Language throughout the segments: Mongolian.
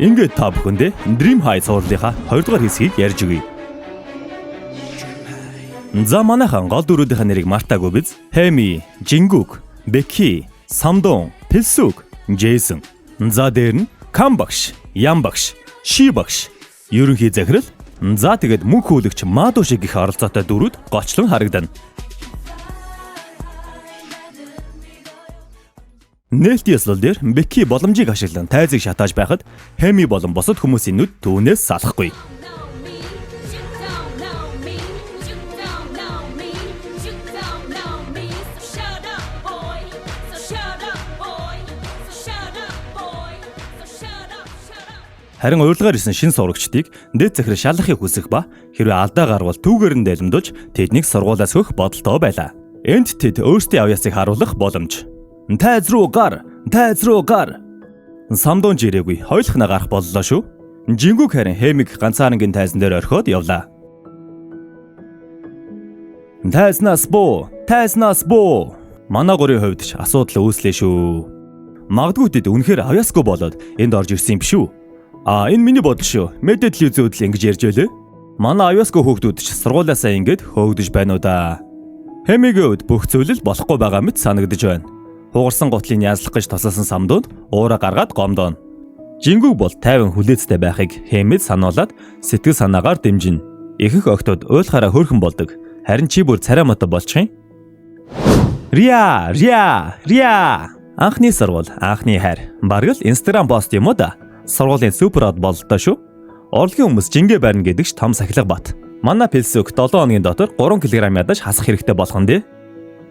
Ингээд та бүхэндээ Dream High цувралынхаа 2 дугаар хэсгийг ярьж өгье. За, манайхан гол дүрүүдийнхээ нэрийг мартаагүй биз? Хэми, Жингүк, Беки, Самдон, Пэлсүк, Джейсон. За, дээр нь Кам багш, Ям багш, Ши багш, ерөнхий захирал. За, тэгээд мөнх хүүлэгч Мадо шиг их оролцоотой дүрүүд гочлон харагдана. Нээлтийн ёслол дээр Беки боломжийг ашиглан тайзыг шатааж байхад Хэми болон бусад хүмүүсийн нүд түүнээс салахгүй. Know me, you don't know me, you don't know me, you don't know me. So shut up, boy. So shut up, boy. So shut up, boy. So shut up, shut up. Харин урилгаар ирсэн шин сурагчдыг дээд захирал шалгахыг хүсэх ба хэрвээ алдаа гарвал түүгээр нь далимдуулж тэднийг сургуулиас өгөх бодолтой байлаа. Энд тэд өөрсдийн авьяасыг харуулах боломж. Тайз руу гар, тайз руу гар. Самдун жирээгүй хоёулахна гарах боллоо шүү. Жингүк харин Хэмиг ганцаарангийн тайзан дээр орхиод явлаа. Тайзнаас буу, тайзнаас буу. Манай гурийн хувьд ч асуудал үүслээ шүү. Магадгүй тэд үнэхээр авьяасгүй болоод энд орж ирсэн юм биш үү? А, энэ миний бодол шүү. Мэдээ телевизүүд л ингэж ярьж байлээ. Манай авьяасгүй хүүхдүүд ч сургуулиасаа ингэж хөөгдөж байна уу да. Хэмигийн хувьд бүх зүйл л болохгүй байгаа мэт санагдаж байна. Хугарсан гутлын яазлах гэж тосолсон самдууд уураа гаргаад гомдооно. Жингүг бол тайван хүлээцтэй байхыг Хэмид сануулад сэтгэл санаагаар дэмжинэ. Ихэнх охидууд уйлахаараа хөөрхөн болдог. Харин чи бүр царай муутай болчих юм. Риа, Риа, Риа. Анхны сургууль, анхны хайр. Бараг л Instagram пост юм уу да. Сургуулийн супер од бололтой шүү. Урлагийн хүмүүс жингээ барина гэдэг ч том сахилга бат. Манай Пэлсүк 7 хоногийн дотор 3 кг ядаж хасах хэрэгтэй болох нь дээ.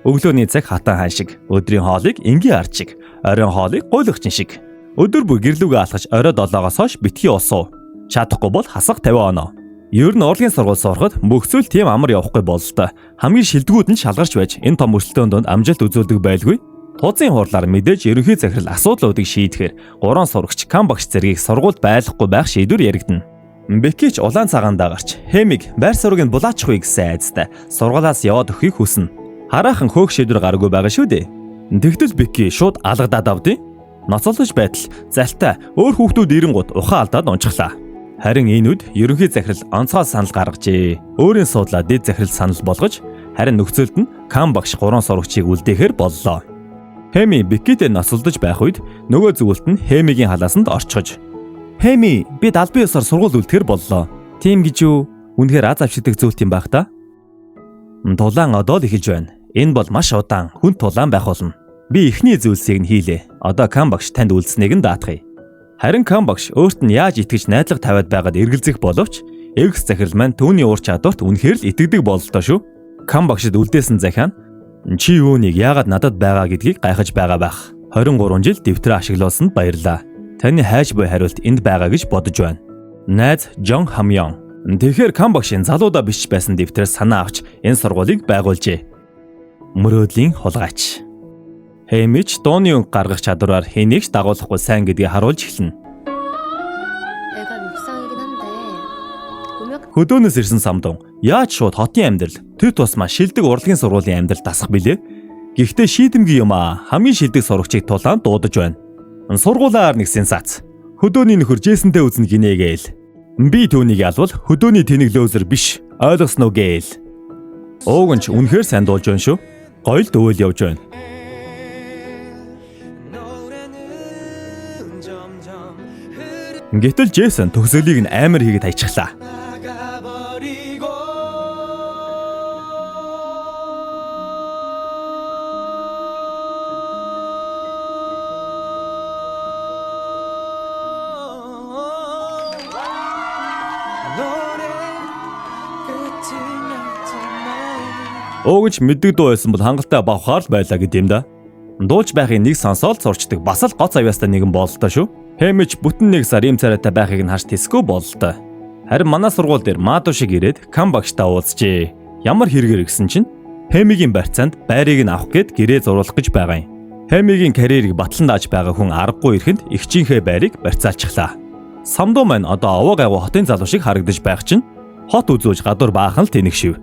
Өглөөний цаг хатан хаан шиг, өдрийн хоолыг энгийн ард шиг, оройн хоолыг гуйлагчин шиг. Өдөр бүр гэрлүүгээ алхаж орой 7-оос хойш битгий усуу. Чадахгүй бол хасах 50 оноо. Ер нь урлагийн сургууль сурахад бүх зүйл тийм амар явахгүй бололтой. Хамгийн шилдэгүүд нь шалгарч байж энэ том өрсөлдөөн донд амжилт үзүүлдэг байлгүй. Тузын хурлаар мэдээж ерөнхий захирал асуудлуудыг шийдэхээр гурван сурагч Кам багш зэргийг сургуульд байлгахгүй байх шийдвэр яригдана. Бекич улаан цагаандаа гарч Хэмиг байр сургийг булаачихвэ гэсэн айдастай сургуулиас яваад өгөхийг хүснэ. Хараахан хөөх шийдвэр гараагүй байгаа шүү дээ. Тэгтэл Беки шууд алгадаад авдیں۔ Ноцоолож байтал залтай өөр хүүхдүүд ирэнгуут ухаан алдаад унчихлаа. Харин энэ үед ерөнхий захирал онцгой санал гаргажээ. Өөрийн суудлаа дэд захирал санал болгож харин нөхцөлд нь Кам багш гурван сурагчийг үлдээхээр боллоо. Хэми Бекитэй ноцолдож байх үед нөгөө зүгэлт нь Хэмигийн халаасанд орчихож Хэми, бид албан ёсоор сургууль үлдэхэр боллоо. Тийм гэж юу? Үнэхээр аз авчигдаг зүйл тийм байх та? Тулаан одоо л эхэлж байна. Энэ бол маш удаан, хүнд тулаан байх болно. Би эхний зүйлсийг нь хийлээ. Одоо Кам багш танд үлдсэнийг нь даатгая. Харин Кам багш өөрт нь яаж итгэж найдлага тавиад байгаад эргэлзэх боловч экс захирал маань түүний ур чадварт үнэхээр л итгэдэг бололтой шүү. Кам багшид үлдээсэн захиа нь чи юуныг яагаад надад байгаа гэдгийг гайхаж байгаа байх. 23 жил дэвтрээ ашиглуулсанд баярлалаа. Таны хайж буй хариулт энд байгаа гэж бодож байна. Найз Жон Хамён. Тэгэхээр Кам багшийн залуудаа бичиж байсан дэвтрээс санаа авч энэ сургуулийг байгуулжээ. Мөрөөдлийн хулгайч. Хэмич дууны өнгө гаргах чадвараар хэнийг ч дагуулахгүй сайн гэдгийг харуулж эхэлнэ. 애가 밉상이긴 한데 음역 Хөдөөнөөс ирсэн самдун яаж шууд хотын амьдрал тэр тусмаа шилдэг урлагийн сургуулийн амьдрал дасах билээ. Гэхдээ шийдэмгий юм аа хамгийн шилдэг сурагчийг тулаан дуудаж байна. Сургуулаар нэг сенсац. Хөдөөний нөхөр Джейсонтэй үзнэ гинэ гээл. Би түүнийг ялвал хөдөөний тэнэг лөөзөр биш. Ойлгосноо гээл. Ууг нь ч үнэхээр сайн дуулж байна шүү. Гоё л дөөл явж байна. 노래는 점점 Гэтэл Джейсон төгсгөлийг нь амар хийгээд хайчихлаа. 흘러가버리고 노래 끝이 날지 모르 Ууг нь ч мэддэг дуу байсан бол хангалттай бавхаар л байлаа гэдэм юм да. Дуулж байхыг нэг сонсоол сурчдаг бас л гоц авьяастай нэгэн бололтой шүү. Хэмич бүтэн нэг сар ийм царайтай байхыг нь харж тэсгүй бололтой. Харин манай сургууль дээр Мадо шиг ирээд Кам багштай уулзжээ. Ямар хэрэгэр гэсэн чинь Хэмигийн барьцаанд байрыг нь авах гээд гэрээ зуруулах гэж байгаа юм. Хэмигийн карьерийг батлан дааж байгаа хүн аргагүй ирэхэнд эгчийнхээ байрыг барьцаалчихлаа. Самдуу маань одоо овоо гайгүй хотын залуу шиг харагдаж байх чинь хот үзүүлж гадуур баахан л тэнэг шив.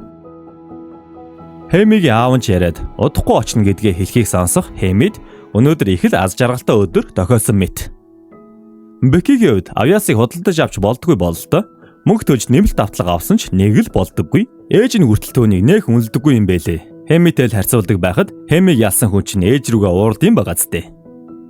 Хэмигийн аав нь ч яриад удахгүй очно гэдгээ хэлхийг сонсох Хэмид өнөөдөр их л аз жаргалтай өдөр тохиосон мэт. Бекигийн хувьд авьяасыг худалдаж авч болдгүй бололтой. Мөнгө төлж нэмэлт автлага авсан ч нэг л болдоггүй. Ээж нь хүртэл түүнийг нэх үнэлдэггүй юм бэлээ. Хэмитэй л харьцуулдаг байхад Хэмиг ялсан хүн чинь ээж рүүгээ уурд юм байгаа зү.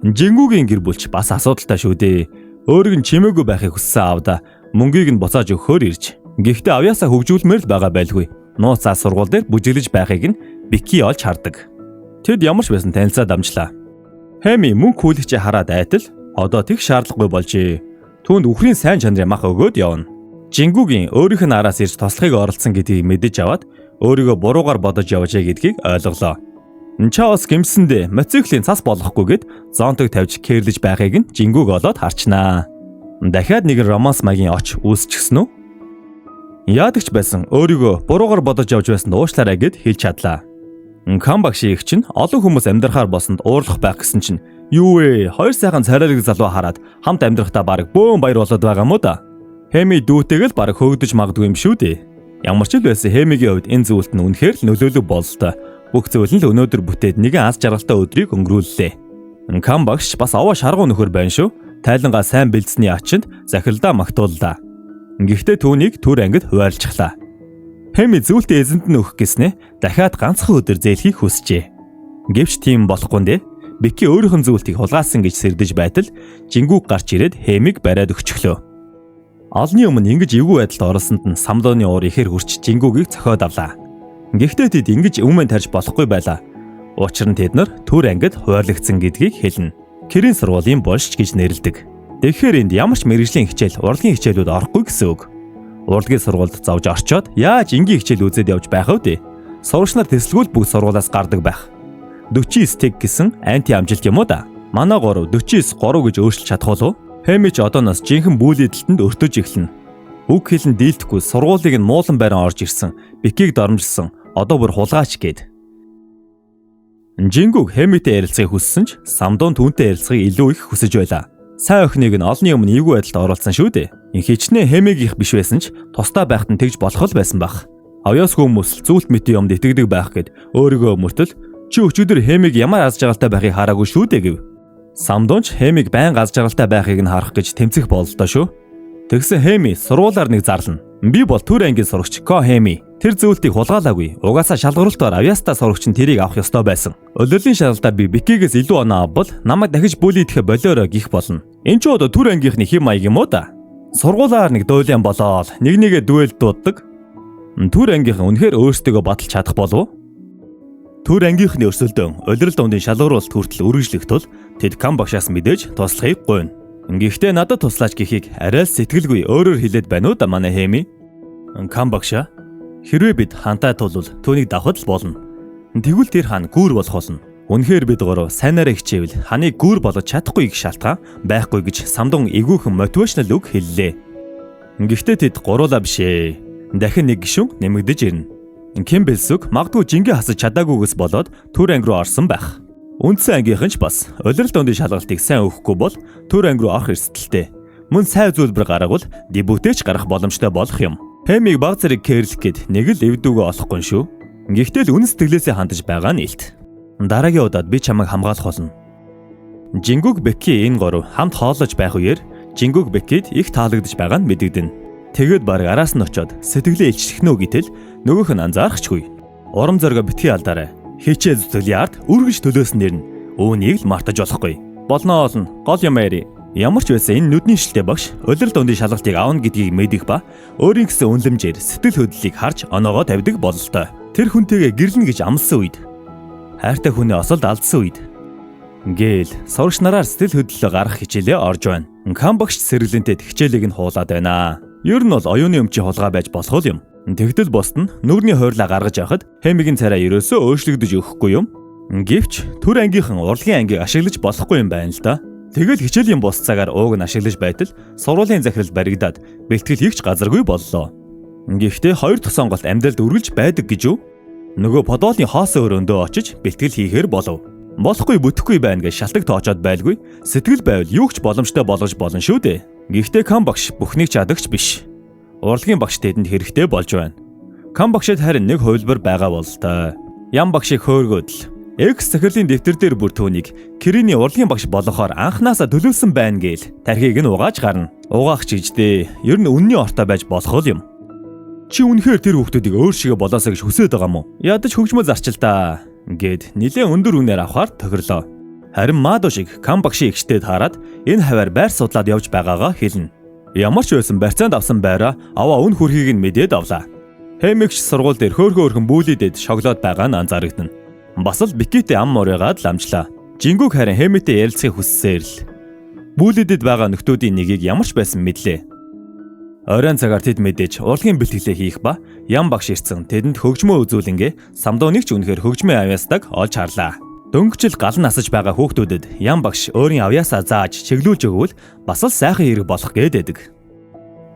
Жингүүгийн гэр бүлч бас асуудалтай шүү дээ. Өөрийг нь чимээгүй байхыг хүссэн аавда мөнгийг нь буцааж өгөхөөр ирж. Гэхдээ авьяасаа хөгжүүлмээр л байгаа байлгүй. Нууцаа сургууль дээр бүжиглэж байхыг нь Бики олж хардаг. Тэд ямар ч байсан танилцаа дамжлаа. Хэми мөнгө хүлэгчээ хараад айтал одоо тех шаардлагагүй болжээ. Түүнд үхрийн сайн чанарын мах өгөөд явна. Жингүүгийн өөрийнх нь араас ирж туслахыг оролцсон гэдгийг мэдэж аваад өөрийгөө буруугаар бодож явжээ гэдгийг ойлголоо. Чаос гимсэндээ мотоциклийн цас болохгүйгээд зонтог тавьж кэрлэж байхыг нь Жингүүг олоод харчнаа. Дахиад нэгэн романс маягийн оч үүсчихсэн үү? Яадаг ч байсан өөрийгөө буруугаар бодож явж байсанд уушлаарай гэд хэлж чадлаа. Кам багшийн их чинь олон хүмүүс амьдрахаар болсонд уурлах байх гэсэн чинь юу вэ? Хоёр сайхан царайлаг залуу хараад хамт амьдрахдаа бараг бөөн баяр болоод байгаа мó да. Хэми дүүтэйг л бараг хөөгдөж магадгүй юм шүү дээ. Ямар ч л байсан Хэмигийн хувьд энэ зүйлт нь үнэхээр л нөлөөлөв бололтой. Бүх зүйл нь л өнөөдөр бүтээд нэгэн аз жаргалтай өдрийг өнгөрүүллээ. Кам багш бас овоо шаргуу нөхөр байна шүү. Тайлангаа сайн бэлдсэний ачинд захиралдаа магтууллаа. Гэхдээ түүнийг төр ангид хуваарлцглаа. Хэми зүйлтэй эзэнд нь өгөх гэснээ дахиад ганцхан өдөр зээлхийг хүсжээ. Гэвч тийм болохгүй нэ. Бики өөрийнх нь зүйлтийг хулгайлсан гэж сэрдэж байтал Жингүүг гарч ирээд Хэмиг бариад өгчихлөө. Олны өмнө ингэж эвгүй байдалд оролсонд нь Самдооны уур ихээр хөрч Жингүүгийг цохиод авлаа. Гэхдээ тэд ингэж өмнө тарьж болохгүй байлаа. Учир нь тэд нар төр ангид хуваарлагдсан гэдгийг хэлнэ. Кэрийн сургуулийн болшч гэж нэрлэдэг. Тэгэхээр энд ямар ч мэрэгжлийн хичээл, урлагийн хичээлүүд орохгүй гэсэн үг. Урлагийн сургуульд зовж орчоод яаж энгийн хичээл үзээд явж байх вэ? Сурагч нар тэслэгүүл бүгд сургуулиас гардаг байх. 49 тэг гэсэн анти амжилт юм уу да? Манай 3 49 3 гэж өөрчилж чадах болов? Хэмич одооноос жинхэнэ бүлийдэлтэнд өртөж эхэлнэ. Үг хэлэн дийлдэхгүй сургуулийг нь муулан барин орж ирсэн. Бикийг доромжилсан. Одоо бүр хулгайч гээд. Жингүүг Хэмитэй ярилцахыг хүссэн ч Самдун түүнтэй ярилцахыг илүү их хүсэж байлаа. Сайн охиныг нь олонний өмнө эвгүй байдалд оруулсан шүү дээ. Хичнээн Хэмигийнх биш байсан ч тусдаа байхад нь тэгж болох л байсан байх. Авьяас хүмүүс зүйлт мэтийн юмд итгэдэг байх гэд өөрийгөө мөртөл чи өчигдөр Хэмиг ямар аз жаргалтай байхыг хараагүй шүү дээ гэв. Самдун ч Хэмиг байнга аз жаргалтай байхыг нь харах гэж тэмцэх бололтой шүү. Тэгсэн Хэми сургуулаар нэг зарлана. Би бол төр ангийн сурагч Ко Хэми. Тэр зүйлтийг хулгайлаагүй. Угаасаа шалгаруултаар авьяастай сурагч нь тэрийг авах ёстой байсан. Улирлын шалгалтаар би Бикигээс илүү оноо авбал намайг дахиж бүлийдэхэ болиорой гих болно. Энд ч одоо төр ангийнхны хэм маяг юм уу да? Сургуулаар нэг дуйлан болоол нэг нэгэ дуэл дууддаг. Төр ангийнхан үнэхээр өөрсдийгөө баталж чадах болов уу? Төр ангийнхны өрсөлдөөн улирал дундын шалгаруулалт хүртэл үргэлжлэх тул тэд Кам багшаас мэдээж туслахыг гуйна. Гэхдээ надад туслаач гэхийг арай л сэтгэлгүй өөрөөр хэлээд байна уу да манай Хэми? Кам багшаа, хэрвээ бид хантай тулвал түүнийг давхад л болно. Тэгвэл тэр хан гүүр болох болно. Үнэхээр бид гурав сайнараа хичээвэл ханыг гүүр болгож чадахгүй гэх шалтгаан байхгүй гэж Самдун эвгүйхэн мотивашнл үг хэллээ. Гэхдээ тэд гуруулаа биш ээ. Дахин нэг гишүүн нэмэгдэж ирнэ. Ким Бэлсүг магадгүй жингээ хасаж чадаагүйгээс болоод төр анги руу орсон байх. Үндсэн ангийнхан ч бас улирал дундын шалгалтыг сайн өгөхгүй бол төр анги руу орох эрсдэлтэй. Мөн сайн зүйлбэр гаргавал дебютээч гарах боломжтой болох юм. Хэмиг баг зэрэг кэрлэх гээд нэг л эвдүүгөө олохгүй шүү. Гэхдээ л үнэн сэтгэлээсээ хандаж байгаа нь илт. Дараагийн удаад би чамайг хамгаалах болно. Жингүг Беки энэ гурав хамт хооллож байх үеэр Жингүг Бекид их таалагдж байгаа нь мэдэгдэнэ. Тэгээд бараг араас нь очиод сэтгэлээ илчлэх нөө гэтэл нөгөөх нь анзаарахчгүй. Урам зориго битгий алдарай. Хичээл зүтгэлийн ард үргэлж төлөөс нэрнэ. Үүнийг л мартаж болохгүй. Болноо олно. Гол юм яри. Ямар ч байсан энэ нүдний шилтэй багш улирал дундын шалгалтыг авна гэдгийг мэдэх ба өөрийн гэсэн үнлэмжээр сэтгэл хөдлөлийг харж оноогоо тавьдаг бололтой. Тэр хүнтэйгээ гэрлэнэ гэж амласан үед хайртай хүний осолд алдсан үед гээл сурагч нараар сэтгэл хөдлөлөө гаргах хичээлээ орж байна. Кам багш сэргэлэнтэд хичээлийг нь хуулаад байна. Ер нь бол оюуны өмчийн хулгай байж болох юм. Тэгтэл бусд нь нүрний хойрлаа гаргаж явахад Хэмигийн царай ерөөсөө өөрчлөгдөж өгөхгүй юм. Гэвч төр ангийнхан урлагийн ангийг ашиглаж болохгүй юм байна л да. Тэгэл хичээлийн бус цагаар ууг нь ашиглаж байтал сургуулийн захирал баригдаад бэлтгэл хийгч газаргүй боллоо. Гэхдээ хоёр дахь сонголт амьдралд үргэлж байдаг гэж юу? Нөгөө подволны хоосон өрөөндөө очиж бэлтгэл хийхээр болов. Болохгүй бүтэхгүй байна гэж шалтаг тоочоод байлгүй. Сэтгэл байвал юу ч боломжтой болгож болно шүү дээ. Гэхдээ Кам багш бүхнийг чадагч биш. Урлагийн багш тэдэнд хэрэгтэй болж байна. Кам багшид харин нэг хувилбар байгаа бололтой. Ям багшийг хөөргөөд л Экс захирлын дэвтэр дээр бүр түүнийг Кириний урлагийн багш болгохоор анхнаасаа төлөвлөсөн байна гээл тархийг нь угааж гарна. Угаах ч гэж дээ. Ер нь үнний ортой байж болох л юм. Чи үнэхээр тэр хүүхдүүдийг өөр шигэ болоосоо гэж хүсээд байгаа мó? Ядаж хөгжмөө зарчил та гэд нилээн өндөр үнээр авахар тохирлоо. Харин Мадо шиг Кам багшийн эгчтэй таарад энэ хаваар байр судлаад явж байгаагаа хэлнэ. Ямар ч байсан барьцаанд авсан байраа аваа үн хөрхийг нь мэдээд авлаа. Хэмигч сургууль дээр хөөхөн өрхөн бүүлийдэд шоглоод байгаа нь анзаарэгдэнэ. Бас л Бикитэй ам морьгаад ламжлаа. Жингүг харин Хэмитэй ярилцахыг хүссээр л. Бүүлийдэд байгаа нөхдүүдийн нэгийг ямар ч байсан мэдлээ. Оройн цагаар тэд мэдээж урлагийн бэлтгэлээ хийх ба ям багш ирсэн тэдэнд хөгжмөө үзүүлэнгээ самдууныг ч үнэхээр хөгжмийн авьяастаг олж харлаа. Дөнгөжл гал нь асаж байгаа хүүхдүүдэд ям багш өөрийн авьяасаа зааж чиглүүлж өгвөл бас л сайхан хэрэг болох гээд байдаг.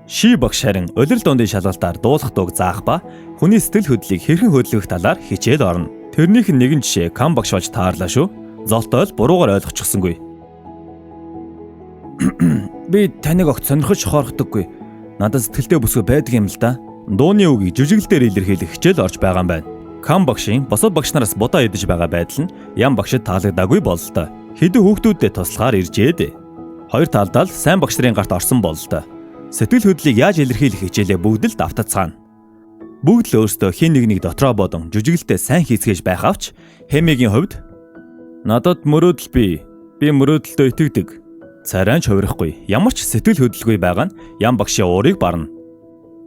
Ши багш харин улирал дундын шалгалтаар дуулах дууг заах ба хүний сэтгэл хөдлөлийг хэрхэн хөдөлгөх талаар хичээл орно. Тэрнийх нь нэгэн жишээ Кам багш болж таарлаа шүү. Золтой л буруугаар ойлгочихсонгүй. Би таныг огт сонирхож шохорхдоггүй. Надад сэтгэлдээ бүсгүй байдаг юм л да. Дууны үгийг жүжиглэлээр илэрхийлэх хичээл орж байгаа юм байна. Кам багшийн бусад багш нараас будаа идэж байгаа байдал нь ям багшид таалагдаагүй бололтой. Хэдэн хүүхдүүдэд туслахаар иржээ. Хоёр талдаа л сайн багш нарын гарт орсон бололтой. Сэтгэл хөдлөлийг яаж илэрхийлэх хичээлээ бүгд л давтацгаана. Бүгд л өөрсдөө хин нэг нэг дотроо бодон жүжиглэлтээ сайн хийцгээж байх авч Хэмигийн хувьд надад мөрөөдөл бий. Би мөрөөдөлдөө итгэдэг. Царайн ч хувирахгүй. Ямар ч сэтгэл хөдлөлгүй байгаа нь ям багшийн уурыг барна.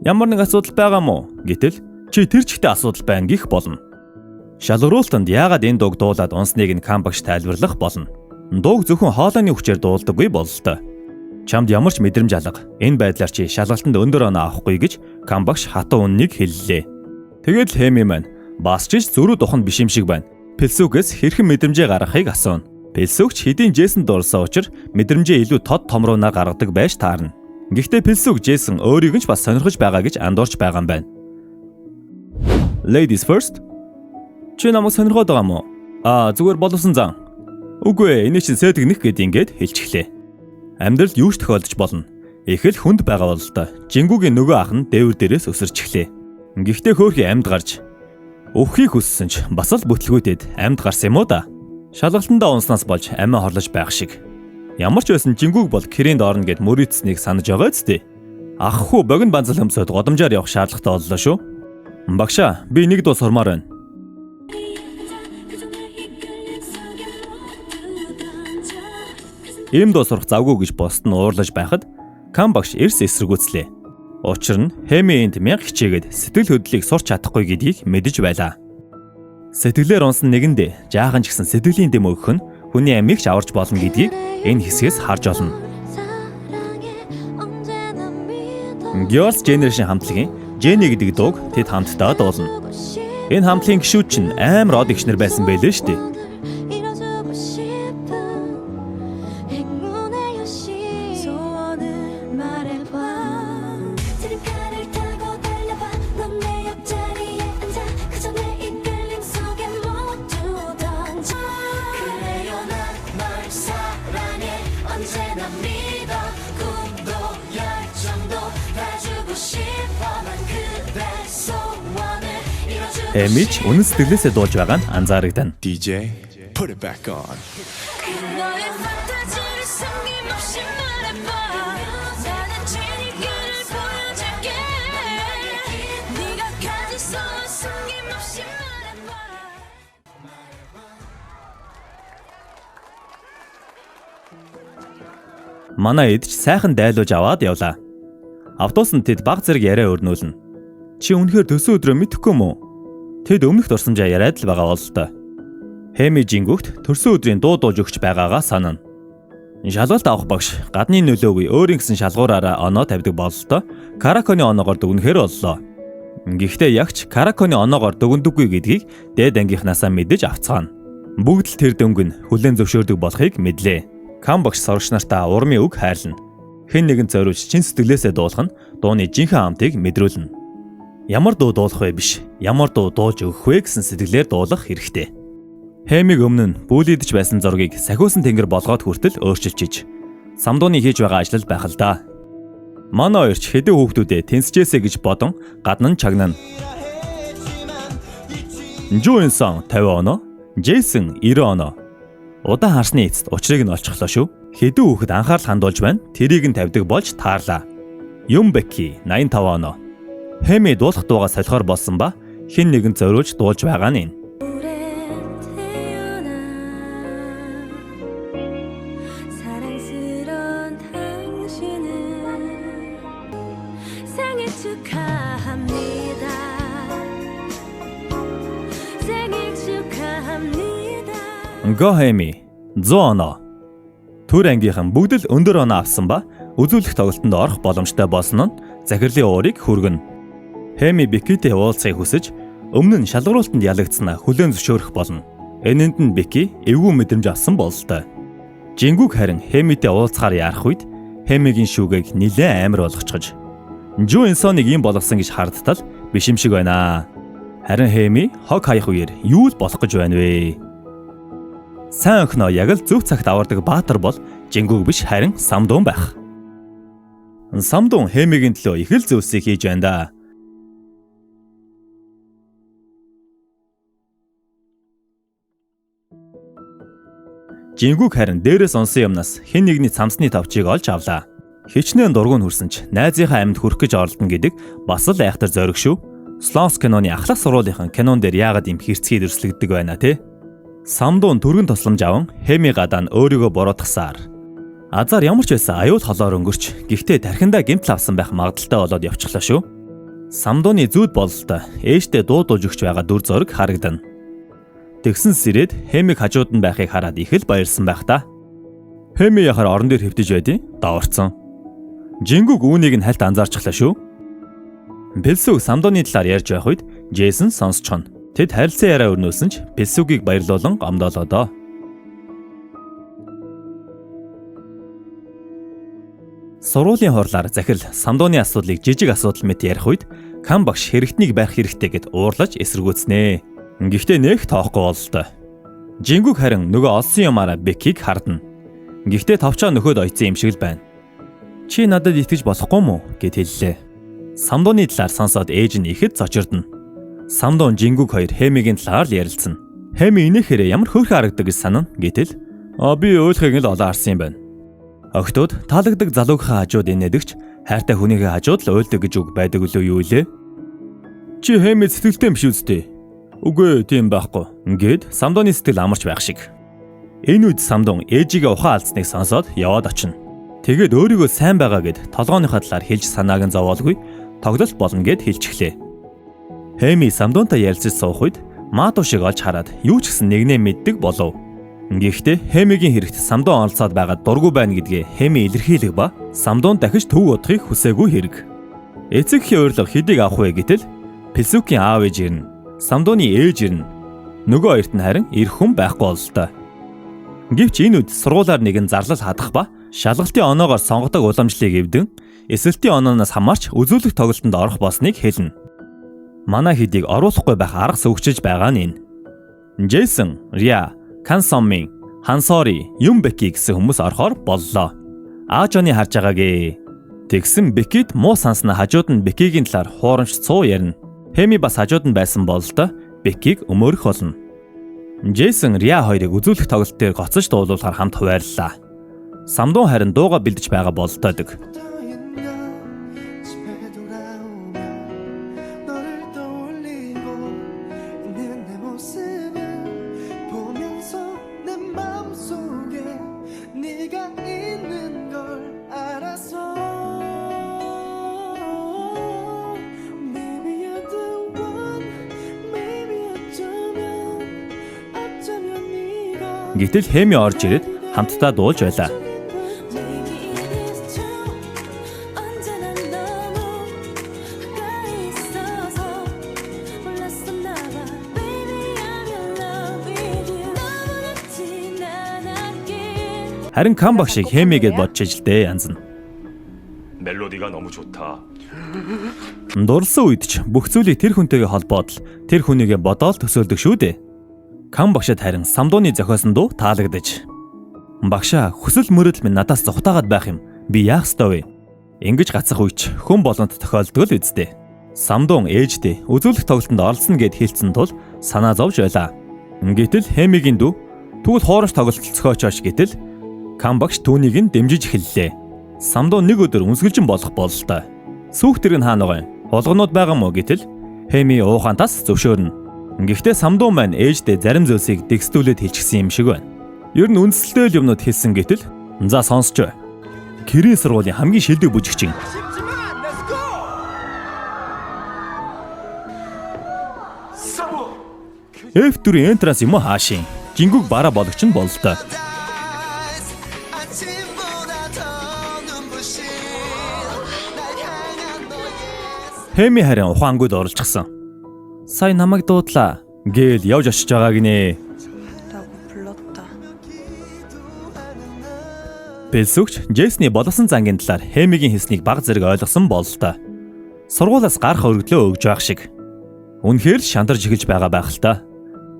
Ямар нэг асуудал байгаа мó? Гэтэл чи тэр чигтээ асуудал байна гих болно. Шалгаруултанд яагаад энэ дууг дуулаад унсныг нь Кам багш тайлбарлах болно. Дууг зөвхөн хоолойны хүчээр дуулдаггүй бололтой. Чамд ямар ч мэдрэмж алга. Энэ байдлаар чи шалгалтанд өндөр оноо авахгүй гэж Кам багш хатуу үннийг хэллээ. Тэгээд л Хэми маань бас ч зөрүү духан биш юм шиг байна. Пэлсүгээс хэрхэн мэдрэмжээ гаргахыг асууна. Пэлсүгч хэдийн Джейсон дурлсан учраас мэдрэмжээ илүү тод томруунаар гаргадаг байж таарна. Гэхдээ Пэлсүг Джейсон өөрийг нь ч бас сонирхож байгаа гэж андуурч байгаа юм байна. Ladies first. Чи намайг сонирхоод байгаа мó? Аа, зүгээр боловсон зан. Үгүй ээ, энэ чинь сэтгнэх гэд ингээд хэлчихлээ. Амьдралд юу ч тохиолдож болно. Их л хүнд байгаа бололтой. Жингүүгийн нөгөө ах нь дээвэр дээрээс өсөрчихлээ. Гэхдээ хөөхий амьд гарч өвхийг хүссэн ч бас л бүтлгүүтэд амьд гарсан юм уу да. Шалгалтандаа унснаас болж амиа хорлож байх шиг. Ямар ч байсан Жингүүг бол кэрээнд орно гэд мөрийцснийг санаж байгаа зү. Ах хүү богино банзал өмсөд годамжаар явах шаардлагатай боллоо шүү. Багшаа, би нэг дуу сурмаар байна. Ийм дуу сурах завгүй гэж бусд нь уурлаж байхад Кам багш эрс эсэргүүцлээ. Учир нь Хэми энд мянга хичээгээд сэтгэл хөдлөлийг сурч чадахгүй гэдгийг мэдэж байлаа. Сэтгэлээр унсан нэгэндээ жаахан ч гэсэн сэтгэлийн дэм өгөх нь хүний амийг ч аварч болно гэдгийг энэ хэсгээс харж олно. Girls Generation хамтлагийн Jenny гэдэг дууг тэд хамтдаа дуулна. Энэ хамтлагийн гишүүд чинь амар од эгчнэр байсан байлээ шүү дээ. Эмич үнэн сэтгэлээсээ дуулж байгаа нь анзаарэгдана. DJ, put it back on. Манай эд ч сайхан дайлуулж аваад явлаа. Автобусанд тэд баг зэрэг яриа өрнүүлнэ. Чи үнэхээр төсөн өдрөө мэдэхгүй юм уу? Тэд өмнөх дурсамжаа яриад л байгаа бололтой. Хэми Жингүгт төрсөн өдрийн дуу дуулж өгч байгаагаа санана. Шалгалт авах багш гадны нөлөөгүй өөрийн гэсэн шалгуураараа оноо тавьдаг бололтой Караконы оноогоор дүгнэхээр боллоо. Гэхдээ ягч Караконы оноогоор дүгндэггүй гэдгийг дээд ангийнхнаасаа мэдэж авцгаана. Бүгд л тэр дөнгөн хүлээн зөвшөөрдөг болохыг мэдлээ. Кам багш сурагч нартаа урмын үг хайрлана. Хэн нэгэн зориулж чин сэтгэлээсээ дуулах нь дууны жинхэнэ амтыг мэдрүүлнэ. Ямар дуу дуулах вэ биш, ямар дуу дуулж өгөх вэ гэсэн сэтгэлээр дуулах хэрэгтэй. Хэмиг өмнө нь бүүлийдэж байсан зургийг сахиусан тэнгэр болгоод хүртэл өөрчилчиж. Самдууны хийж байгаа ажил байх л да. Манай хоёр ч хэдэн хүүхдүүдээ тэнцжээсэ гэж бодон гадна нь чагнана. Жуинсон 50 оноо, Джейсон 90 оноо. Удаан харсны эцэст учрыг нь олчихлоо шүү. Хэдэн хүүхэд анхаарал хандуулж байна. Тэрийг нь тавьдаг болж таарлаа. Юм Беки 85 оноо. Хэми дуулах дууга солихоор болсон ба хэн нэгэн зориулж дуулж байгаа нь энэ. 오래 태어나 사랑스런 당신은 생일 축하합니다 생일 축하합니다 Го Хэми 100 оноо. Төр ангийнхан бүгд л өндөр оноо авсан ба үзүүлэх тоглолтод орох боломжтой болсон нь захирлын уурыг хүргэнэ. Хэми Бекитэй уулзахыг хүсэж өмнө нь шалгаруултанд ялагдсанаа хүлээн зөвшөөрөх болно. Энэнд нь Беки эвгүй мэдрэмж авсан бололтой. Жингүг харин Хэмитэй уулзахаар яарах үед Хэмигийн шүүгийг нилээн амар болгочихож Жу Инсоныг ийм болгосон гэж хардтал биш юм шиг байна. Харин Хэми хог хаях үеэр юу л болох гэж байна вэ? Сайн охиноо яг л зөв цагт авардаг баатар бол Жингүг биш харин Самдун байх. Самдун Хэмигийн төлөө их л зүйлсийг хийж байна да. Жингүг харин дээрээс онсон юмнаас хэн нэгний цамсны тавчийг олж авлаа. Хичнээн дургуун хүрсэн ч найзынхаа амьд хүрэх гэж оролдоно гэдэг бас л айхтар зориг шүү. Слонс киноны ахлах сургуулийнхан кинон дээр яагаад ийм хэрцгий дүрслэгддэг байна те? Самдун түргэн тусламж аван Хэми гадаа нь өөрийгөө буруутгасаар. Азар ямар ч байсан аюул холоор өнгөрч гэхдээ тархиндаа гэмтэл авсан байх магадaltaй болоод явчихлаа шүү. Самдууны зүүд бололтой ээжтэй дуу дууж өгч байгаа дүр зураг харагдана. Тэгсэн сэрэд Хэмиг хажууд нь байхыг хараад их л баярлсан байх та. Хэми яхаар орон дээр хэвтэж байдیں۔ Даварцсан. Жингүг үүнийг нь хальт анзаарчихлаа шүү. Пэлсүг Самдууны талаар ярьж байх үед Джейсон сонсчихно. Тэд харилцан яриа өрнүүлсэн ч Пэлсүгийг баярлуулан гомдоолоо доо. Сургуулийн хурлаар захирал Самдууны асуудлыг жижиг асуудал мэт ярих үед Кан багш хэрэгтнийг барих хэрэгтэй гэд уурлаж эсэргүүцнэ. Гэхдээ нэх тоохгүй бололтой. Жингүг харин нөгөө олсон юмараа Бекийг хардна. Гэхдээ товчоо нөхөд ойцсон юм шиг л байна. Чи надад итгэж болохгүй мүү гэд хэллээ. Самдууны талаар сонсоод ээж нь ихэд зочирдно. Самдуун Жингүг хоёр Хэмигийн талаар л ярилцсан. Хэми инээхээрээ ямар хөөрхөн харагдаг гэж санана гэтэл "А би ойлгохыг л олон харсан юм байна. Охтууд таалагддаг залуугийнхаа хажууд инээдэгч хайртай хүнийхээ хажууд л уйлдаг гэж үг байдаг үлээ юу лээ? Чи Хэми сэтгэлтэй юм биш үсттэй. Үгүй ээ, тийм байхгүй. Ингээд Самдууны сэтгэл амарч байх шиг. Энэ үед Самдун ээжигээ ухаан алдсныг сонсоод яваад очино. Тэгээд өөрийгөө сайн байгаа гэд толгооныхоо талаар хэлж санааг нь зовоолгүй тоглолт болно гэд хэлчихлээ. Хэми Самдунтай ярилцаж суух үед Маду шиг олж хараад юу ч гэсэн нэгнээ мэддэг болов. Гэхдээ Хэмигийн хэрэгт Самдун оролцоод байгаа дургүй байна гэдгээ Хэми илэрхийлэх ба Самдун дахиж төв удахыг хүсээгүй хэрэг. Эцэг эхийн урилга хэдийг авах вэ гэтэл Пэлсүкийн аав ээж ирнэ. Самдууны ээж ирнэ. Нөгөө хоёрт нь харин ирэх хүн байхгүй бололтой. Гэвч энэ үед сургуулаар нэгэн зарлал хадах ба шалгалтын оноогоор сонгодог уламжлалыг эвдэн эсэлтийн онооноос хамаарч үзүүлэх тоглолтод орох болсныг хэлнэ. Манай хэдийг оруулахгүй байх арга сөвгчж байгаа нь энэ. Джейсон, Риа, Кансоммин, Хансори, Юмбеки гэсэн хүмүүс орохоор боллоо. Аажоны харж байгаагээ. Тэгсэн Бекид муу санснаа хажууд нь Бекигийн талаар хуурамч цуу ярина. Хэми бас хажууд нь байсан бололтой Бекиг өмөөрөх болно. Джейсон Риа хоёрыг үзүүлэх тоглолт дээр гоцож дуулуулахар хамт хуваарлаа. Самдун харин дууга бэлдэж байгаа бололтойдог. 어떠인가 집에 돌아오면 너를 떠올리고 있는 내 모습을 보면서 내 마음속에 네가 있는 걸 알아서 Maybe you're the one Maybe 어쩌면 어쩌면 네가 Гэтэл Хэми орж ирээд хамтдаа дуулж байлаа. Maybe it is true 언제나 너무 가까이 있어서 몰랐었나 봐 Baby I'm in love with you 너무 늦진 않았길 Харин Кан багшийг Хэми гэд бодож ижилдээ янз нь. 멜로디가 너무 좋다. Дурлсан үед ч бүх зүйлийг тэр хүнтэйгээ холбоод л тэр хүнийгээ бодоол төсөөлдөг шүү дээ. Кан багшид харин Самдууны зохиосон дуу таалагдаж. Багшаа хүсэл мөрөөдөл минь надаас зугтаагаад байх юм. Би яах ёстой вэ? Ингэж гацах үеч хүн болонд тохиолддог л үсттэй. Самдуун ээждээ үзүүлэх тоглолтод оролцоно гэд хэлсэн тул санаа зовж байлаа. Гэтэл Хэмигийн дүү тэгвэл хуурамч тоглолт зохиочооч гэтэл Кам багш түүнийг нь дэмжиж эхэллээ. Самдуу нэг өдөр үнсгэлжин болох бололтой. Сүүх тэрэг нь хаана байгаа юм? Хулганууд байгаа мó гэтэл Хэми уухантаас зөвшөөрнө. Гэхдээ Самдуу маань ээждээ зарим зүйлсийг дэгсдүүлээд хэлчихсэн юм шиг байна. Ер нь үндсэлтэй л юмнууд хэлсэн гэтэл за сонсч бай. Кэрийн сургуулийн хамгийн шилдэг бүжигчин. F4 entrance юм уу хаашийн? Жингүг бараа бологч нь бололтой. 아침보다 더 눈부신 날 향한 너의 Хэми харин ухаангүйд оролцсон. Сая намайг дуудлаа гээл явж очиж байгаа гинэ. 라고 불렀다. Бэлсүгч Джейсний боловсон зангийн талаар Хэмигийн хэлснийг баг зэрэг ойлгосон бололтой. Сургуулиас гарах өргөдлөө өгж байх шиг. Үнэхээр л шантарч эхэлж байгаа байх л та.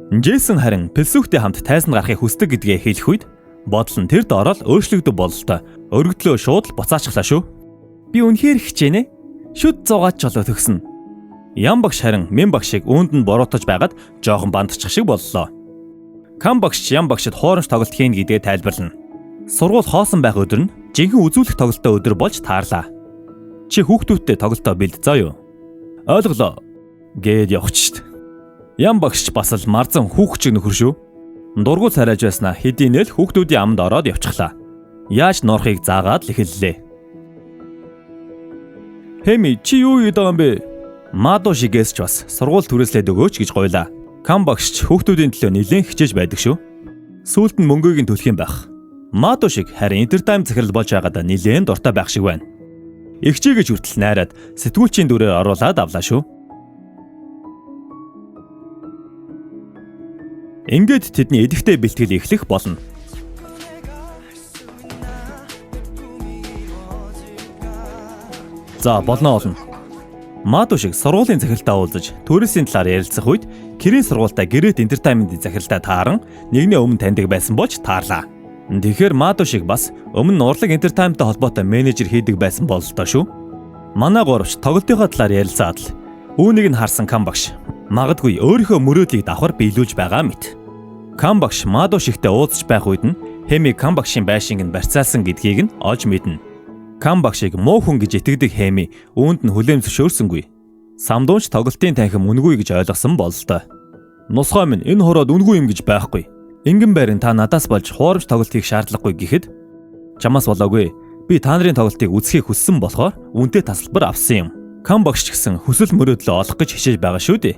Джейсон харин Пэлсүгтэй хамт тайзанд гарахыг хүсдэг гэдгээ хэлэх үед бодол нь тэр доороо л өөрчлөгдөв бололтой. Өргөдлөө шууд л буцаачихлаа шүү. Би үнэхээр хичээнэ. Шүд зугаач жолоо төгснө. Ян багш харин Мэн багшийг үүнд нь буруутгаж байгаад жоохон бандчих шиг боллоо. Кам багш ч Ян багшид хуурамч тоглолт хийнэ гэдгээ тайлбарлана. Сургууль хоосон байх өдөр нь жинхэнэ үзүүлэх тоглолттой өдөр болж таарлаа. Чи хүүхдүүдтэй тоглолтоо бэлд заа юу? Ойлголоо гээд явчих шít. Ян багш ч бас л марзан хүүхд чиг нөхөр шүү. Дургуул царайж байснаа хэдийнэл хүүхдүүдийн амд ороод явчихлаа. Яаж нуурахыг заагаад л эхэллээ. Хэми чи юу хийгээд байгаа юм бэ? Мадо шигээс ч бас сургууль түрээслээд өгөөч гэж гуйлаа. Кам багш ч хүүхдүүдийн төлөө нэлээд хичээж байдаг шүү. Сүүлд нь мөнгөийг нь төлөх юм байх. Мадо шиг харин энтертайм захирал болж байгаадаа нэлээд дуртай байх шиг байна. Игчээгээч хүртэл найраад сэтгүүлчийн дүрээр оруулаад авлаа шүү. Ингээд тэдний идэвхтэй бэлтгэл эхлэх болно. За болно олно. Мадо шиг сургуулийн захиралтай уулзаж төрөөсийн талаар ярилцах үед Кэрийн сургуультай Грэт Энтертайнментийн захиралтай тааран нэгнээ өмнө таньдаг байсан болж таарлаа. Тэгэхээр Мадо шиг бас өмнө нь урлаг энтертайнменттэй холбоотой менежер хийдэг байсан бололтой шүү. Манай гуравч тоглолтынхоо талаар ярилцаад л үүнийг нь харсан Кам багш магадгүй өөрийнхөө мөрөөдлийг давхар биелүүлж байгаа мэт. Кам багш Мадо шигтэй уулзч байх үед нь Хэми Кам багшийн байшинг нь барьцаалсан гэдгийг нь олж мэднэ. Кам багшийг муу хүн гэж итгэдэг Хэми үүнд нь хүлээн зөвшөөрсөнгүй. Самдуунч тоглолтын танхим үнгүй гэж ойлгосон бололтой. Нусгай минь энэ хороод үнгүй юм гэж байхгүй. Ингэн байран та надаас болж хуурамч тоглолт хийх шаардлагагүй гэхэд чамаас болоогүй. Би та нарын тоглолтыг үзэхийг хүссэн болохоор үнтэй тасалбар авсан юм. Кам багш ч гэсэн хүсэл мөрөөдлөө олох гэж хичээж байгаа шүү дээ.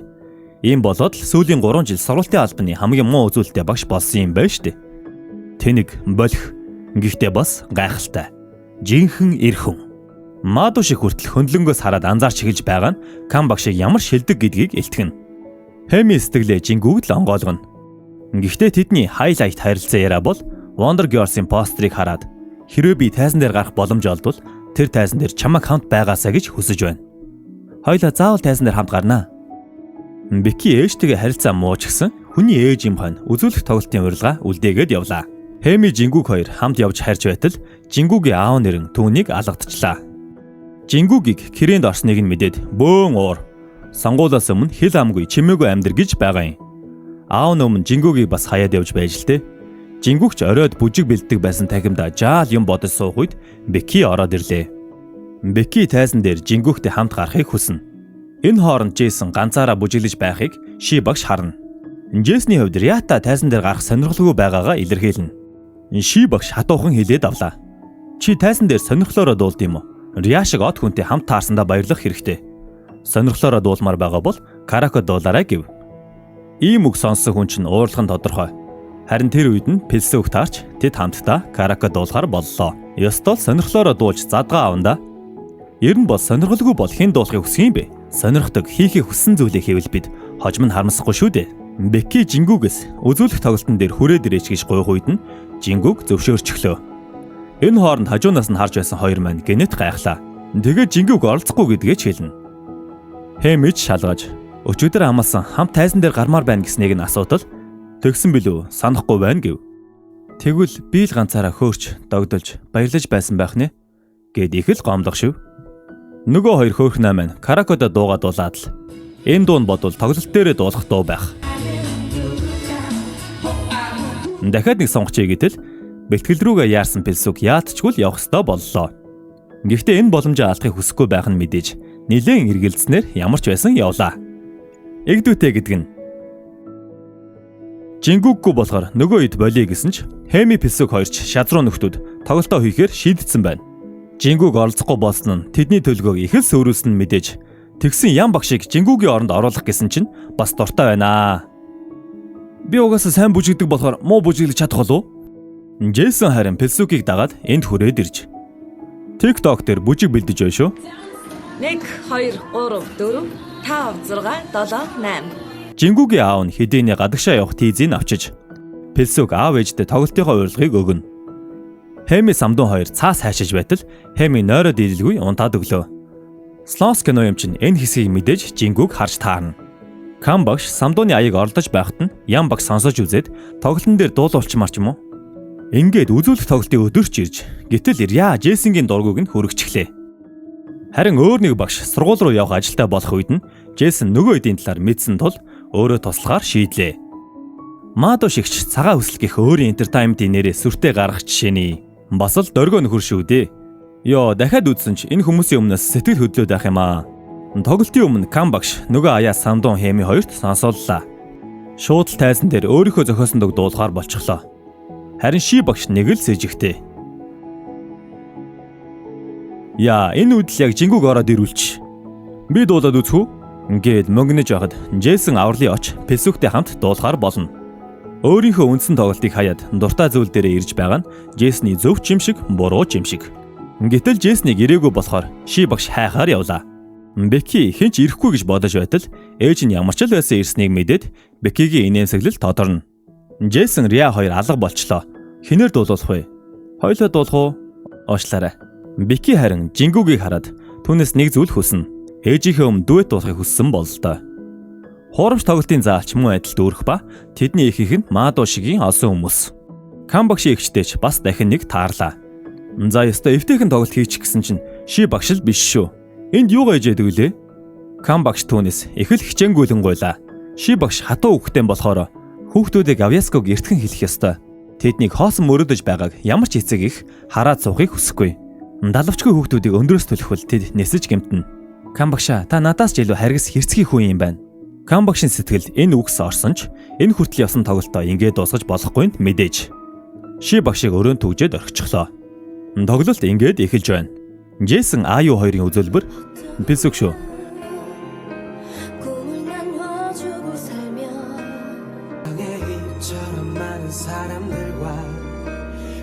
Ийм болоод л сүүлийн 3 жил сургуулийн албаны хамгийн муу үзүүлэлттэй багш болсон юм байна шүү дээ. Тэнэг болох гэхдээ бас гайхалтай. Жинхэнэ эр хүн. Мадуу шиг хүртэл хөндлөнгөөс хараад анзаарч эхэлж байгаа нь Кам багшийг ямар шилдэг гэдгийг илтгэнэ. Хэми сэтгэлээ жингүүг л онгойлгоно. Гэхдээ тэдний хайлайт харилцаа яриа бол Wonder Girls-ийн постерыг хараад хэрвээ би тайзан дээр гарах боломж олдвол тэр тайзан дээр чамайг хамт байгаасаа гэж хүсэж байна. Хоёлаа заавал тайзан дээр хамт гарнаа. Беки ээжтэйгээ харилцаа муу ч гэсэн хүний ээж юм хань үзүүлэх тоглолтын урилга үлдээгээд явлаа. Хэми Жингүг хоёр хамт явж харж байтал Жингүгийн аав нэрэн түүнийг алгадчихлаа. Жингүгийг кэрээнд орсныг нь мэдээд бөөн уур. Сонгуулиас өмнө хэл амгүй чимээгүй амьдэр гэж байгаа юм. Аав нь өмнө Жингүгийг бас хаяад явж байж л тээ. Жингүгч оройд бүжиг бэлддэг байсан танхимдаа жаал юм бодож суух үед Беки ороод ирлээ. Беки тайзан дээр Жингүгтэй хамт гарахыг хүснэ. Энэ хооронд Джейсон ганцаараа бүжиглэж байхыг Ши багш харна. Джейсний хувьд Риата тайзан дээр гарах сонирхолгүй байгаагаа илэрхийлнэ. Ши багш хатуухан хэлээд авлаа. Чи тайзан дээр сонирхлоороо дуулд юм уу? Риа шиг од хүнтэй хамт таарсандаа баярлах хэрэгтэй. Сонирхлоороо дуулмаар байгаа бол караоке дуулаарай гэв. Ийм үг сонссон хүн чинь уурлах нь тодорхой. Харин тэр үед нь пэлсэн үг таарч тэд хамтдаа караоке дуулахар боллоо. Ёстой л сонирхлоороо дуулж задгаа авна да. Ер нь бол сонирхолгүй бол хэн дуулахыг хүсэх юм бэ? Сонирхдаг, хийхийг хүссэн зүйлийг хийвэл бид хожим нь харамсахгүй шүү дээ. Беки Жингүгээс үзүүлэх тоглолтын дээр хүрээд ирээч гэж гуйх үед нь Жингүг зөвшөөрчихлөө. Энэ хооронд хажуунаас нь харж байсан хоёр маань гэнэт гайхлаа. Тэгээд Жингүг оролцохгүй гэдгээ ч хэлнэ. Хэмич шалгаж өчигдөр амласан хамт тайзан дээр гармаар байна гэснийг нь асуудал тэгсэн билүү санахгүй байна гэв. Тэгвэл би л ганцаараа хөөрч, догдолж, баярлаж байсан байх нэ гэд их л гомдох шив. Нөгөө хоёр хөөхнөө маань каракодо дуугаа дуулаад л энэ дуу нь бодвол тоглолт дээрээ дуулах дуу байх. Дахиад нэг сонгочъё гэтэл бэлтгэл рүүгээ яарсан Пэлсүг яалтчгүй л явах ёстой боллоо. Гэхдээ энэ боломжоо алдахыг хүсэхгүй байх нь мэдээж нилээн эргэлзснээр ямар ч байсан явлаа. Эгдүүтэй гэдэг нь Жингүүггүй болохоор нөгөө хэд болиё гэсэн ч Хэми Пэлсүг хоёрч шазруу нөхдүүд тоглолтоо хийхээр шийдсэн байна. Жингүүг оролцохгүй болсон нь тэдний төлгөөг их л сөрүүлсэн нь мэдээж. Тэгсэн Ян багшийг Жингүүгийн оронд оруулах гэсэн чинь бас дуртай байна. Би угаасаа сайн бүжигдэг болохоор муу бүжиглэж чадах болов уу? Джейсон харин Пэлсүгийг дагаад энд хүрээд ирж TikTok дээр бүжиг бэлдэж байна шүү. 1 2 3 4 5 6 7 8. Жингүүгийн аав нь хэдийний гадагшаа явах тийзийг авчиж Пэлсүг аав ээжтэй тоглолтынхоо урилгыг өгнө. Хэми Самдун хоёр цаас хайшиж байтал Хэми нойроо дийлэлгүй унтаад өглөө. Слонс кино юм чинь энэ хэсгийг мэдээж Жингүүг харж таарна. Кам багш Самдууны аяыг оролдож байхад нь Ян багш сонсож үзээд тоглолтын дээр дуулуулчмаар ч юм уу. Ингээд үзүүлэх тоглолтын өдөрч ирж гэтэл Ря Джейсонгийн дургуг нь хүргэчихлээ. Харин өөр нэг багш сургууль руу явах ажилтай болох үед нь Джейсон нөгөө эдийн талаар мэдсэн тул өөрөө туслахаар шийдлээ. Мадо шигч цагаан хүсэл гэх өөрийн entertainment-ийн нэрээ сүртэй гаргах жишээний. Бас л дөргөө нөхөр шүү дээ. Йоо, дахиад үзсэн ч энэ хүмүүсийн өмнөөс сэтгэл хөдлөөд байх юм аа. Тоглолтын өмнө Кам багш нөгөө аяа Самдун Хэми хоёрт сонсооллаа. Шууд л тайзан дээр өөрийнхөө зохиосон дог дуулахаар болчихлоо. Харин Ши багш нэг л сэжигтэй. Яа, энэ үдэл яг жингүүг ороод ирүүлч. Би дуулаад үзэх үү? Ингээд мөнгөнөж байхад Джейсон авралын оч Пэсүктэй хамт дуулахаар болно. Өөрийнхөө үндсэн тоглолтыг хаяад дуртай зүйл дээрээ ирж байгаа нь Джейсны зөв ч юм шиг, буруу ч юм шиг. Гэтэл Джейснийг ирээгүй болохоор Ши багш хайхаар явлаа. Беки хэн ч ирэхгүй гэж бодож байтал ээж нь ямар ч л байсан ирснийг мэдээд Бекигийн инээмсэглэл тодорно. Джейсон Риа хоёр алга болчлоо. Хинээр дуулуулах вэ? Хоёулаа дуулах уу? Уушлаарай. Беки харин Жингүүгийг хараад түүнээс нэг зүйл хүснэ. Ээжийнхээ өмнө дуэт дуулахыг хүссэн бололтой. Хуурамч тоглолтын заалч мөн адил дүүрэх ба тэдний ихэнх нь Мадо шигийн олсон хүмүүс. Кам багшийн эгчтэй ч бас дахин нэг таарлаа. За ёстой эвтэйхэн тоглолт хийчих гэсэн чинь Ши багш л биш шүү. Энд юугаа ижээд өглөө? Кам багш түүнээс их л хичээнгүйлэн гуйлаа. Ши багш хатуу хөвгтэн болохоор хүүхдүүдийг авьяаског эртхэн хэлэх ёстой. Тэднийг хоосон мөрөөдөж байгааг ямар ч эцэг их хараад суухыг хүсэхгүй. Далавчгүй хүүхдүүдийг өндрөөс түлхвэл тэд нисэж гэмтэнэ. Кам багшаа та надаас ч илүү харгас хэрцгий хүн юм байна. Кам багшийн сэтгэлд энэ үгс орсон ч энэ хүртэл явсан тоглолтоо ингээд дуусгаж болохгүй нь мэдээж. Ши багшийг өрөөнд түгжээд орхичлоо. Тоглолт ингээд эхэлж байна. Джейсон Аю хоёрын үзүүлбэр Пэлсүг шүү. 꿈을 나눠주고 살면 이처럼 많은 사람들과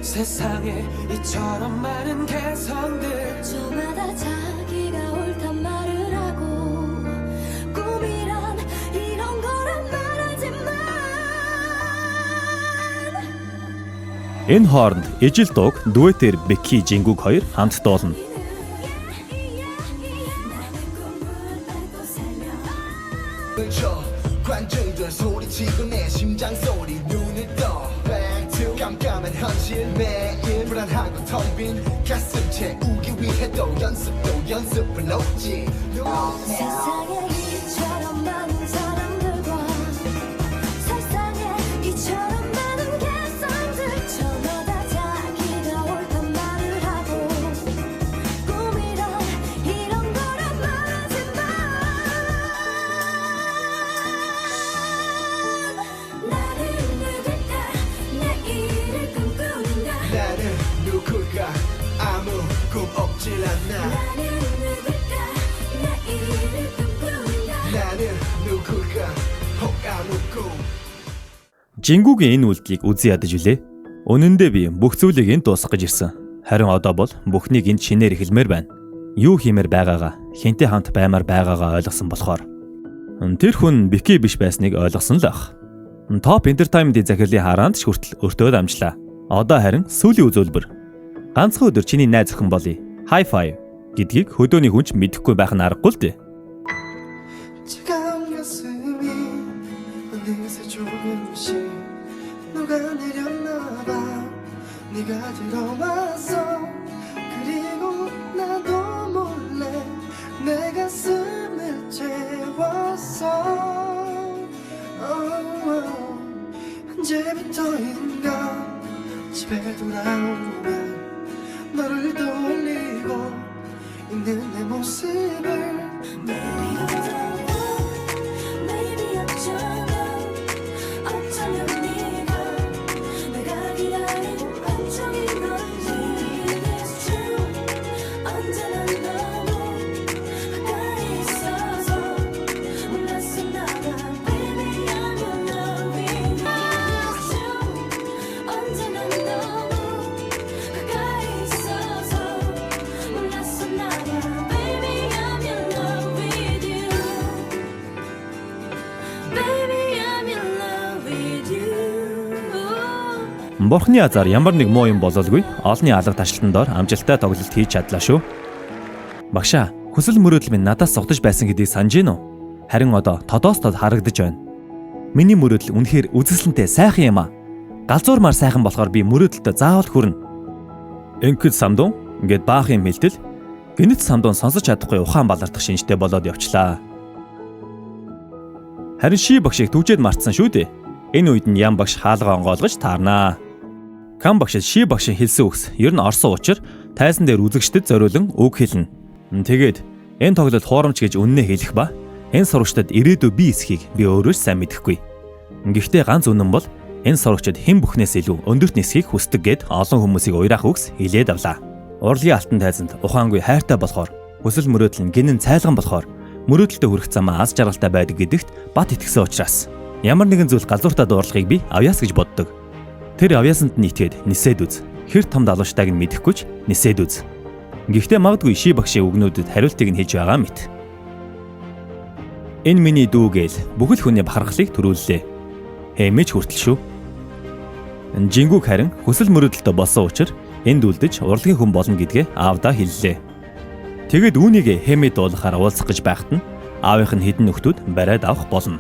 세상에 이처럼 많은 개성들 저마다 자기가 옳단 말을 하고 꿈이란 이런 거란 말하지만 Энэ хооронд ижил дууг дуэтээр Беки Жингүүг хоёр хамт дуулна. 나는 꿈을 밟고 살려 쳐 관중들 소리치고 내 심장 소리 눈을 떠 Back to 깜깜한 현실 매일 불안하고 텅 빈 가슴 채우기 위해 또 연습 또 연습을 놓지 세상에 이처럼 많은 사람들과 세상에 이처럼 많은 개성들 저마다 자기가 옳단 말을 하고 꿈이란 이런 거란 말하지만 나는 누굴까 내일을 꿈꾸는가 나는 누굴까 아무 꿈 없질 않아 나는 누굴까 내일을 꿈꾸는가 나는 누굴까 혹 아무 꿈 Жингүүгийн энэ үйлдэлийг үзэн ядаж билээ. Үнэн дээр би бүх зүйлийг энд дуусгах гэж ирсэн. Харин одоо бол бүхнийг энд шинээр эхэлмээр байна. Юу хиймээр байгаагаа, хэнтэй хамт баймаар байгаагаа ойлгосон болохоор. Тэр хүн Беки биш байсныг ойлгосон л ах. Топ Entertainment-ийн захирлын хараанд ч хүртэл өртөө дамжлаа. Одоо харин сүүлийн үзүүлбэр. Ганцхан өдөр чиний найз охин болъё. High five гэдгийг хөдөөний хүн ч мэдэхгүй байх нь аргагүй л дээ. 차가운 가슴이 어느새 조금씩 녹아내렸나 봐 네가 들어와서 그리고 나도 몰래 내 가슴을 채웠어 oh, 언제부터인가 모습을 Maybe I'm the one. Maybe 어쩌면 어쩌면 네가 내가 기다린 반쪽인 건지. It's true. 언제나 너무 가까이 있어서 몰랐었나 봐. Baby, I'm in love with you. It's true. 언제나 너무 가까이 있어서 몰랐었나 봐. Baby, I'm in love with you. Baby, I'm in love with you. Бурхны азаар ямар нэг муу юм бололгүй олонний алга ташлалтан дор амжилттай тоглолт хийж чадлаа шүү. Багшаа, хүсэл мөрөөдөл минь надаас зугтаж байсан гэдгийг санаж гин үү? Харин одоо тодоос тод харагдаж байна. Миний мөрөөдөл үнэхээр үзэсгэлэнтэй сайхан юм аа. Галзуурмаар сайхан болохоор би мөрөөдөлтөд заавал хүрнэ. Ингээд самдун ингээд баах юм хэлтэл гэнэт самдун сонсож чадахгүй ухаан балардах шинжтэй болоод явчлаа. Харин ши багшийг түгжээд мартсан шүү дээ. Энэ үед нь ям багш хаалга онгойлгож таарнаа. Кам багшид ши багшийн хэлсэн үгс ер нь орсон учир тайзан дээр үзэгчдэд зориулан үг хэлнэ. Тэгээд энэ тоглолт хуурамч гэж үннээ хэлэх ба энэ сурагчдад ирээдүй би эсхийг би өөрөө ч сайн мэдэхгүй. Гэхдээ ганц үнэн бол энэ сурагчид хэн бүхнээс илүү өндөрт нисхийг хүсдэг гээд олон хүмүүсийг уяраах үгс хэлээд авлаа. Урлагийн алтан тайзанд ухаангүй хайртай болохоор, хүсэл мөрөөдөл нь гинэн цайлган болохоор, мөрөөдөлтөд хүрэх замаа аз жаргалтай байдаг гэдэгт бат итгэсэн учраас ямар нэгэн зүйл галзууртаа дуурлахыг би авьяас гэж боддог. Тэр авьяасанд нь итгээд нисээд үз. Хэр том далуучтайг нь мэдэхгүй ч нисээд үз. Гэхдээ магадгүй ши багшийн үгнүүдэд хариултыг нь хэлж байгаа мэт. Энэ миний дүү гээл бүхэл хүний бахархлыг төрүүллээ. Хэмээж хүртэл шүү. Жингүүг харин хүсэл мөрөөдөлтөй болсон учир энд үлдэж урлагийн хүн болно гэдгээ аавдаа хэллээ. Тэгээд үүнийг хэмээ дуулахаар уулзах гэж байхад нь аавынх нь хэдэн нөхдүүд бариад авах болно.